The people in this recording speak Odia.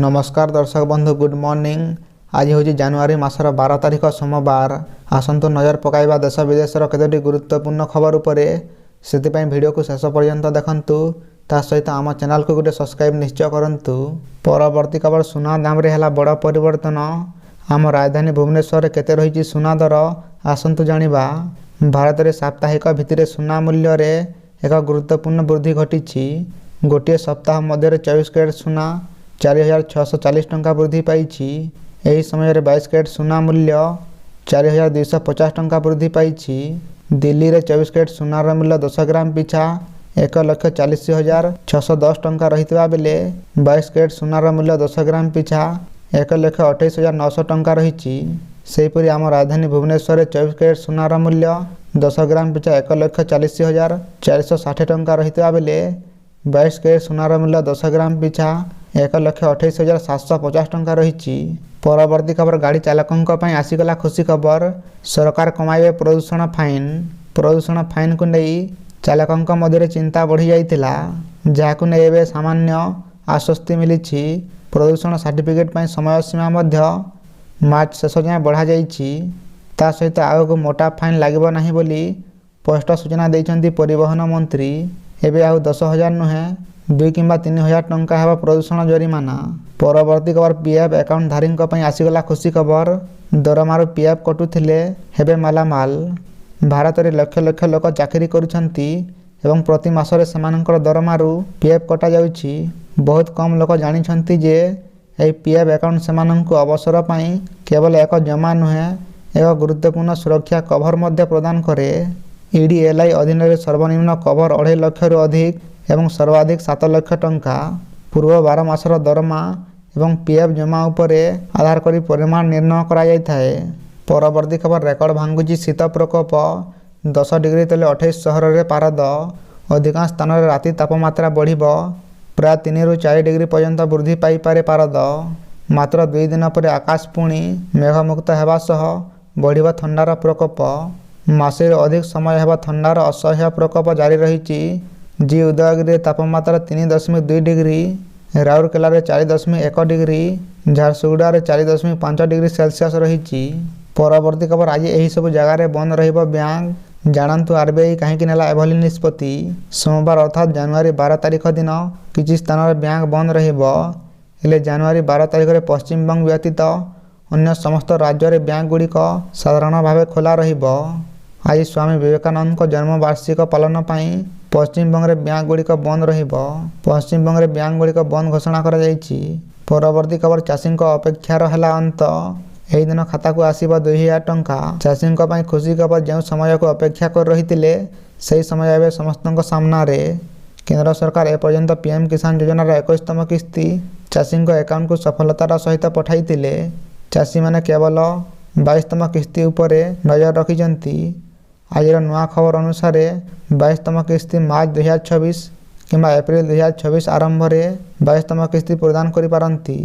ନମସ୍କାର ଦର୍ଶକ ବନ୍ଧୁ, ଗୁଡ୍ ମର୍ଣ୍ଣିଂ। ଆଜି ହେଉଛି ଜାନୁଆରୀ ମାସର 12 ତାରିଖ, ସୋମବାର। ଆସନ୍ତୁ ନଜର ପକାଇବା ଦେଶ ବିଦେଶର କେତୋଟି ଗୁରୁତ୍ୱପୂର୍ଣ୍ଣ ଖବର ଉପରେ। ସେଥିପାଇଁ ଭିଡ଼ିଓକୁ ଶେଷ ପର୍ଯ୍ୟନ୍ତ ଦେଖନ୍ତୁ, ତା ସହିତ ଆମ ଚ୍ୟାନେଲକୁ ଗୋଟେ ସବସ୍କ୍ରାଇବ୍ ନିଶ୍ଚୟ କରନ୍ତୁ। ପରବର୍ତ୍ତୀ ଖବର, ସୁନା ଦାମରେ ହେଲା ବଡ଼ ପରିବର୍ତ୍ତନ। ଆମ ରାଜଧାନୀ ଭୁବନେଶ୍ୱରରେ କେତେ ରହିଛି ସୁନା ଦର, ଆସନ୍ତୁ ଜାଣିବା। ଭାରତରେ ସାପ୍ତାହିକ ଭିତ୍ତିରେ ସୁନା ମୂଲ୍ୟରେ ଏକ ଗୁରୁତ୍ୱପୂର୍ଣ୍ଣ ବୃଦ୍ଧି ଘଟିଛି। ଗୋଟିଏ ସପ୍ତାହ ମଧ୍ୟରେ 24 କ୍ୟାରେଟ୍ ସୁନା 4640 ଟଙ୍କା ବୃଦ୍ଧି ପାଇଛି। ଏହି ସମୟରେ 22 କ୍ୟାରେଟ୍ ସୁନା ମୂଲ୍ୟ 4250 ଟଙ୍କା ବୃଦ୍ଧି ପାଇଛି। ଦିଲ୍ଲୀରେ 24 କ୍ୟାରେଟ୍ ସୁନାର ମୂଲ୍ୟ 10 ଗ୍ରାମ ପିଛା 1,40,610 ଟଙ୍କା ରହିଥିବା ବେଳେ 22 କ୍ୟାରେଟ୍ ସୁନାର ମୂଲ୍ୟ 10 ଗ୍ରାମ ପିଛା 1,28,900 ଟଙ୍କା ରହିଛି। ସେହିପରି ଆମ ରାଜଧାନୀ ଭୁବନେଶ୍ୱରରେ 24 କ୍ୟାରେଟ୍ ସୁନାର ମୂଲ୍ୟ 10 ଗ୍ରାମ ପିଛା 1,40,460 ଟଙ୍କା ରହିଥିବା ବେଳେ 22 କ୍ୟାରେଟ୍ ସୁନାର ମୂଲ୍ୟ 10 ଗ୍ରାମ ପିଛା 1,28,750 ଟଙ୍କା ରହିଛି। ପରବର୍ତ୍ତୀ ଖବର, ଗାଡ଼ି ଚାଳକଙ୍କ ପାଇଁ ଆସିଗଲା ଖୁସି ଖବର। ସରକାର କମାଇବେ ପ୍ରଦୂଷଣ ଫାଇନ୍। ପ୍ରଦୂଷଣ ଫାଇନ୍କୁ ନେଇ ଚାଳକଙ୍କ ମଧ୍ୟରେ ଚିନ୍ତା ବଢ଼ିଯାଇଥିଲା, ଯାହାକୁ ନେଇ ଏବେ ସାମାନ୍ୟ ଆଶ୍ୱସ୍ତି ମିଳିଛି। ପ୍ରଦୂଷଣ ସାର୍ଟିଫିକେଟ୍ ପାଇଁ ସମୟ ସୀମା ମଧ୍ୟ ମାର୍ଚ୍ଚ ଶେଷ ଯାଏଁ ବଢ଼ାଯାଇଛି। ତା ସହିତ ଆଗକୁ ମୋଟା ଫାଇନ୍ ଲାଗିବ ନାହିଁ ବୋଲି ସ୍ପଷ୍ଟ ସୂଚନା ଦେଇଛନ୍ତି ପରିବହନ ମନ୍ତ୍ରୀ। ଏବେ ଆଉ 10,000 ନୁହେଁ, 2 କିମ୍ବା 3,000 ଟଙ୍କା ହେବ ପ୍ରଦୂଷଣ ଜରିମାନା। ପରବର୍ତ୍ତୀ ଖବର, ପିଏଫ୍ ଆକାଉଣ୍ଟଧାରୀଙ୍କ ପାଇଁ ଆସିଗଲା ଖୁସି ଖବର। ଦରମାରୁ ପିଏଫ୍ କଟୁଥିଲେ ହେବେ ମାଲାମାଲ। ଭାରତରେ ଲକ୍ଷ ଲକ୍ଷ ଲୋକ ଚାକିରି କରୁଛନ୍ତି ଏବଂ ପ୍ରତି ମାସରେ ସେମାନଙ୍କର ଦରମାରୁ ପିଏଫ୍ କଟାଯାଉଛି। ବହୁତ କମ୍ ଲୋକ ଜାଣିଛନ୍ତି ଯେ ଏହି ପିଏଫ୍ ଆକାଉଣ୍ଟ ସେମାନଙ୍କୁ ଅବସର ପାଇଁ କେବଳ ଏକ ଜମା ନୁହେଁ, ଏକ ଗୁରୁତ୍ୱପୂର୍ଣ୍ଣ ସୁରକ୍ଷା କଭର ମଧ୍ୟ ପ୍ରଦାନ କରେ। ଇଡିଏଲ୍ଆଇ ଅଧୀନରେ ସର୍ବନିମ୍ନ କଭର 2.5 ଲକ୍ଷରୁ ଅଧିକ ଏବଂ ସର୍ବାଧିକ 7 ଲକ୍ଷ ଟଙ୍କା। ପୂର୍ବ 12 ମାସର ଦରମା ଏବଂ ପିଏଫ୍ ଜମା ଉପରେ ଆଧାର କରି ପରିମାଣ ନିର୍ଣ୍ଣୟ କରାଯାଇଥାଏ। ପରବର୍ତ୍ତୀ ଖବର, ରେକର୍ଡ ଭାଙ୍ଗୁଛି ଶୀତ ପ୍ରକୋପ। 10 ଡିଗ୍ରୀ ତଳେ 28 ସହରରେ ପାରଦ। ଅଧିକାଂଶ ସ୍ଥାନରେ ରାତି ତାପମାତ୍ରା ବଢ଼ିବ। ପ୍ରାୟ 3ରୁ 4 ଡିଗ୍ରୀ ପର୍ଯ୍ୟନ୍ତ ବୃଦ୍ଧି ପାଇପାରେ ପାରଦ। ମାତ୍ର 2 ଦିନ ପରେ ଆକାଶ ପୁଣି ମେଘମୁକ୍ତ ହେବା ସହ ବଢ଼ିବ ଥଣ୍ଡାର ପ୍ରକୋପ। ମାସେରୁ ଅଧିକ ସମୟ ହେବ ଥଣ୍ଡାର ଅସହ୍ୟ ପ୍ରକୋପ ଜାରି ରହିଛି। ଜି ଉଦୟଗିରିରେ ତାପମାତ୍ରା 3.2 ଡିଗ୍ରୀ, ରାଉରକେଲାରେ 4.1 ଡିଗ୍ରୀ, ଝାରସୁଗୁଡ଼ାରେ 4.5 ଡିଗ୍ରୀ ସେଲସିୟସ୍ ରହିଛି। ପରବର୍ତ୍ତୀ ଖବର, ଆଜି ଏହିସବୁ ଜାଗାରେ ବନ୍ଦ ରହିବ ବ୍ୟାଙ୍କ, ଜାଣନ୍ତୁ ଆରବିଆଇ କାହିଁକି ନେଲା ଏଭଳି ନିଷ୍ପତ୍ତି। ସୋମବାର ଅର୍ଥାତ୍ ଜାନୁଆରୀ 12 ତାରିଖ ଦିନ କିଛି ସ୍ଥାନରେ ବ୍ୟାଙ୍କ ବନ୍ଦ ରହିବ। ହେଲେ ଜାନୁଆରୀ 12 ତାରିଖରେ ପଶ୍ଚିମବଙ୍ଗ ବ୍ୟତୀତ ଅନ୍ୟ ସମସ୍ତ ରାଜ୍ୟରେ ବ୍ୟାଙ୍କଗୁଡ଼ିକ ସାଧାରଣ ଭାବେ ଖୋଲା ରହିବ। ଆଜି ସ୍ୱାମୀ ବିବେକାନନ୍ଦଙ୍କ ଜନ୍ମ ବାର୍ଷିକ ପାଳନ ପାଇଁ ପଶ୍ଚିମବଙ୍ଗରେ ବ୍ୟାଙ୍କଗୁଡ଼ିକ ବନ୍ଦ ରହିବ। ପଶ୍ଚିମବଙ୍ଗରେ ବ୍ୟାଙ୍କଗୁଡ଼ିକ ବନ୍ଦ ଘୋଷଣା କରାଯାଇଛି। ପରବର୍ତ୍ତୀ ଖବର, ଚାଷୀଙ୍କ ଅପେକ୍ଷାର ହେଲା ଅନ୍ତ। ଏହି ଦିନ ଖାତାକୁ ଆସିବ 2000 ଟଙ୍କା। ଚାଷୀଙ୍କ ପାଇଁ ଖୁସି ଖବର। ଯେଉଁ ସମୟକୁ ଅପେକ୍ଷା କରି ରହିଥିଲେ, ସେହି ସମୟ ଏବେ ସମସ୍ତଙ୍କ ସାମ୍ନାରେ। କେନ୍ଦ୍ର ସରକାର ଏପର୍ଯ୍ୟନ୍ତ ପିଏମ୍ କିଷାନ ଯୋଜନାର 21ତମ କିସ୍ତି ଚାଷୀଙ୍କ ଆକାଉଣ୍ଟକୁ ସଫଳତାର ସହିତ ପଠାଇଥିଲେ। ଚାଷୀମାନେ କେବଳ 22ତମ କିସ୍ତି ଉପରେ ନଜର ରଖିଛନ୍ତି। ଆଜିର ନୂଆ ଖବର ଅନୁସାରେ 22ତମ କିସ୍ତି ମାର୍ଚ୍ଚ 2026 କିମ୍ବା ଏପ୍ରିଲ 2026 ଆରମ୍ଭରେ 22ତମ କିସ୍ତି ପ୍ରଦାନ କରିପାରନ୍ତି।